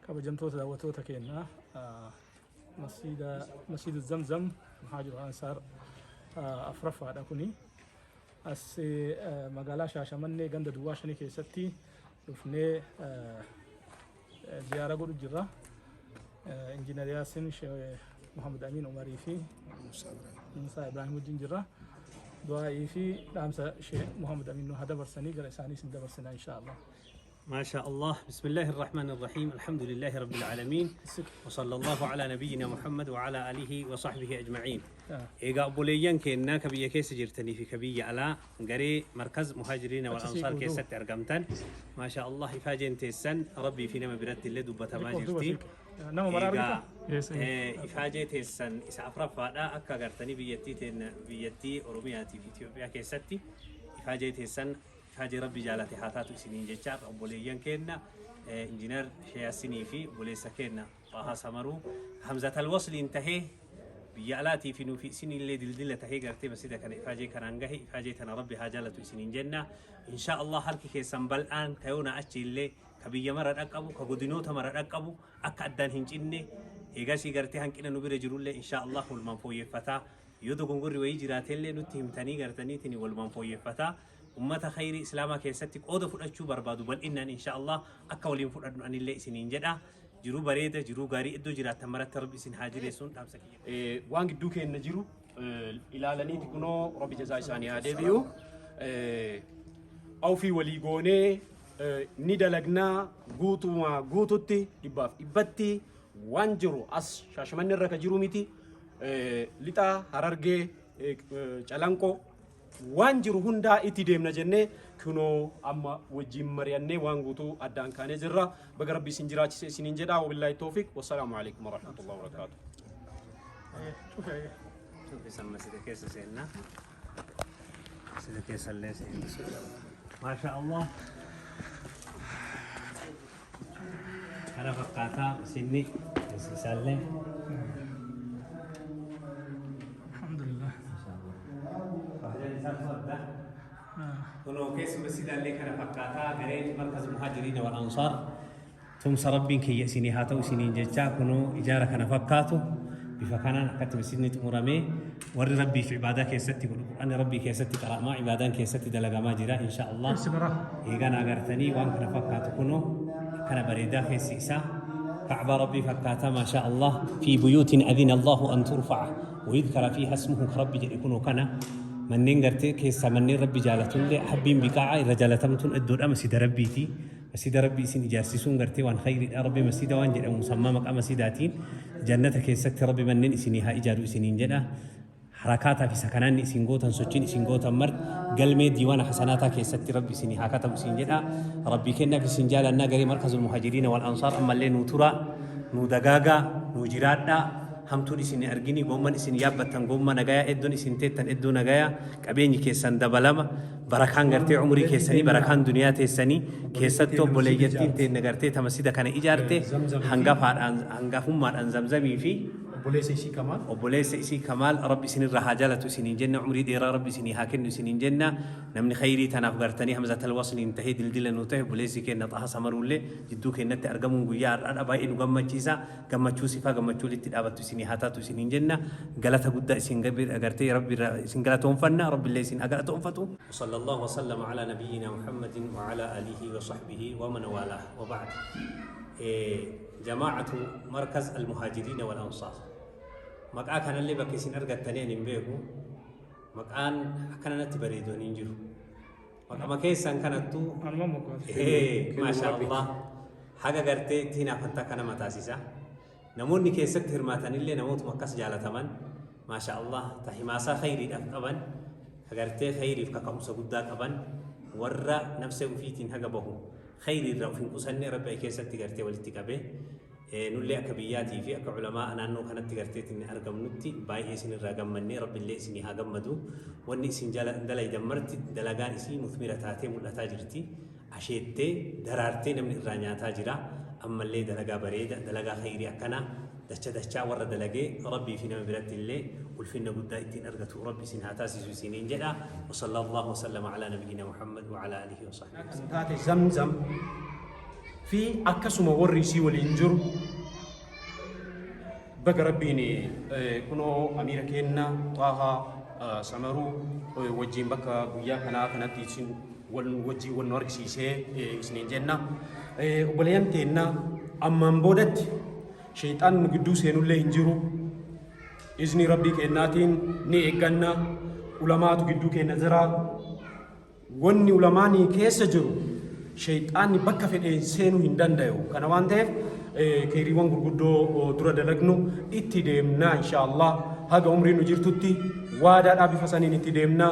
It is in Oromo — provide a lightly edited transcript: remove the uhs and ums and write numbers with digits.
Kabajamtoota daawwattoota keenya, masjiida Masjiida Zamzam Muhaajir Ansaar afuraffaadha kuni. As magaalaa Shaashamannee ganda Duwwaa 5 keessatti dhufnee ziyaara godhu jirra. Injiinar Yaasin Sheekh Muhammad Amiin Umarii fi Musaa Ibrahim wajjin jirra. Du'aa'ii fi dhaamsa Sheekh Muhammad Amiin nu haa dabarsanii gara isaanii isin dabarsina insha Allah. ما شاء الله. بسم الله الرحمن الرحيم، الحمد لله رب العالمين وصلى الله على نبينا محمد وعلى آله وصحبه أجمعين. Egaa obboleeyyan keenya ka biyya keessa jirtanii fi ka biyya alaa garee Markaz Muhaajiriina wal Ansaar keessatti argamtan, maashaa Allah, ifaajeen teessan Rabbii fi nama biratti illee dubbatamaa jirti. Nama maraa Egaa argita? Ifaajee teessan isa afuraffaadha. Akka agartanii biyyattii teenna, biyyattii Oromiyaatii fi Itoophiyaa keessatti ifaajee teessan ifaajee Rabbi jaalate haa taatu isiniin jecha obboleeyyan keenya Injiinar Sheyaasinii fi obboleessa keenya Xahaa Samaruu Hamzatal Wasliin tahee biyya alaatii fi nuufi isinillee dildila tahee gartee masjida kana ifaajee kanaan gahe, ifaajee tana Rabbi haa jaalatu isiniin jenna. Insha Allah harki keessan bal'aan kayoona achi illee ka biyya mara dhaqqabu, ka godinoota mara dhaqqabu akka addaan hin cinne, eegasii gartee hanqina nu bira jirullee insha Allah walumaan fooyyeffataa, yoo dogongorri wayii jiraatellee nutti himtanii gartaniitiin walumaan fooyyeffataa, ummata khayrii islaamaa keessatti qooda fudhachuu barbaadu bal'innaan insha Allah akka waliin fudhadhu anillee isiniin jedha. Jiruu bareeda, jiruu gaarii iddoo jiraattan maratti Rabbi isin haa jireessuun dhaamsa kiyya. Waan gidduu keenya jiru ilaalaniiti kunoo Rabbi jazaa isaanii haa deebi'u. Awfii walii goonee ni dalagnaa guutumaa guututti dhibbaaf dhibbatti waan jiru as Shaashamanni irra ka jiru miti, Lixa Harargee, Calanqoo waan jiru hundaa itti deemna jennee kunoo amma wajjin mari'annee waan guutuu addaan kaanee jirra. Baga Rabbi isin jiraachise isiniin jedha. Wabillaahi toofiq. Wassalaamu alaikum warahmatullahi wabarakaatuh. Cufe. Cufe, masjida keessa seenna. Masjida keessa illee seenna. Maasha Allah. Kana fakkaataa masjidni keessi isaallee. Alhamdulillah. Kunoo keessi masjidaallee kana fakkaataa. Gareen Markaz Muhaajiriina wal Ansaar tumsa Rabbiin kiyya isinii haa ta'u isiniin jechaa, kunoo ijaara kana fakkaatu bifa kanaan akkatti masjidni xumuramee warri Rabbiif ibaadaa keessatti godhu, Qur'aanni Rabbii keessatti qara'amaa, ibaadaan keessatti dalagamaa jira insha Allah. Keessi bara. Eegaan agartanii waan kana fakkaatu kunoo akkana bareedaa keessi isaa Ka'baa Rabbii fakkaata, maasha Allah. في بيوت أذن الله أن ترفع ويذكر فيها اسمه Rabbi jedhe kunoo kana manneen gartee keessaa manneen Rabbi jaalatullee habbiin biqaa'a irra jaalatamtuun iddoodha masjida Rabbiiti. Masjida Rabbii isin ijaarsisuun gartee waan khayriidha. Rabbi masjida waan jedhamu musammaa maqaa masjidaatiin jannata keessatti Rabbi manneen isinii haa ijaaru isiniin jedha. Harakaataa fi sakanaanni isin gootan, sochiin isin gootan marti galmee diiwaana hasanaataa keessatti Rabbi isinii haa katabu isin jedha. Rabbii kennaaf isin jaalannaa garee Markazul Muhaajiriina wal Ansaar, ammallee nuu turaa, nuu dagaagaa, nuu jiraadhaa. Hamtuun isin hin argini, goomman isin yaabbattan goomma nagayaa, iddoon isin teettan iddoo nagayaa, qabeenyi keessan dabalama, barakaan gartee umurii keessanii, barakaan duniyaa teessanii, keessattuu obboleeyyattiin teenna gartee ta masjida kana ijaarte hangafaadhaan, hangafummaadhaan Zamzamii fi obboleessa isii Kamaal. Obboleessa isii Kamaal, Rabbi isinirraa haa jaalatu isiniin jenna, umrii dheeraa Rabbi isinii haa kennu isiniin jenna. Namni khayrii tanaaf gartanii hamzatal wasliin tahee dildila nuu tahe, obboleessi keenna Xaha Samaruullee jidduu keennatti argamuun guyyaa har'aadha baay'ee nu gammachiisa. Gammachuu sifaa gammachuu walitti dhaabattu isinii haa taatu isiniin jenna. Galata guddaa isin gartee Rabbi irraa isin galatoonfanna, Rabbillee isin haa galatoonfatu. وصلى الله وسلم على نبينا محمد وعلى آله وصحبه ومن والاه وبعد. جماعة مركز المهاجرين والأنصار، maqaa kanallee bakka isin argattanii ani hin beeku. Maqaan akkana natti bareedu ani hin jiru. Maqama keessan kanattuu Anuma moggaase. Maasha Allah, haga gartee itti hinaafantaa kana mataasisa. Namoonni keessatti hirmaatanillee namootuma akkas jaalataman, maasha Allah, ta himaasaa khayriidhaaf qaban, ka gartee khayriif kaka'umsa guddaa qaban, warra nafsee ufiitiin haga bahu khayrii irraa uf hin qusanne Rabbi ay keessatti gartee walitti qabe. Nullee akka biyyaatii fi akka culamaa naannoo kanatti garteetiin argamnutti baay'ee isinirraa gammannee, Rabbillee isinii haa gammadu. Wanni isin jala dalaydan marti dalagaan isii muthmira taatee mul'ataa jirti. Asheettee daraartee namni irraa nyaataa jira. Ammallee dalagaa bareeda, dalagaa khayrii akkanaa dacha dachaa warra dalagee Rabbii fi nama biratti illee ulfinna guddaa ittiin argatu Rabbi isin haa taasisu isiniin jedha. وصلى الله وسلم على نبينا محمد وعلى آله وصحبه. Kan taate Zamzam fi akkasuma warri isii waliin jiru baga Rabbiin kunoo amiira keenna Xaahaa Samaruu wajjiin bakka guyyaa kanaa kanatti isin wal wajjiin wal nu argisiisee isiniin jenna. Obboleeyyan teenna, ammaan boodatti sheeyxaan nu gidduu seenullee hin jiru. Izni Rabbii keennaatiin ni eegganna. Ulamaatu gidduu keenna jira. Wanni ulamaanii keessa jiru sheyxaanni bakka fedheen seenuu hin dandayu. Kana waan ta'eef keeyriiwwan gurguddoo dura dalagnu itti deemna insha Allah. Haga umriin nu jirtutti waadaadhaa bifa saniin itti deemna.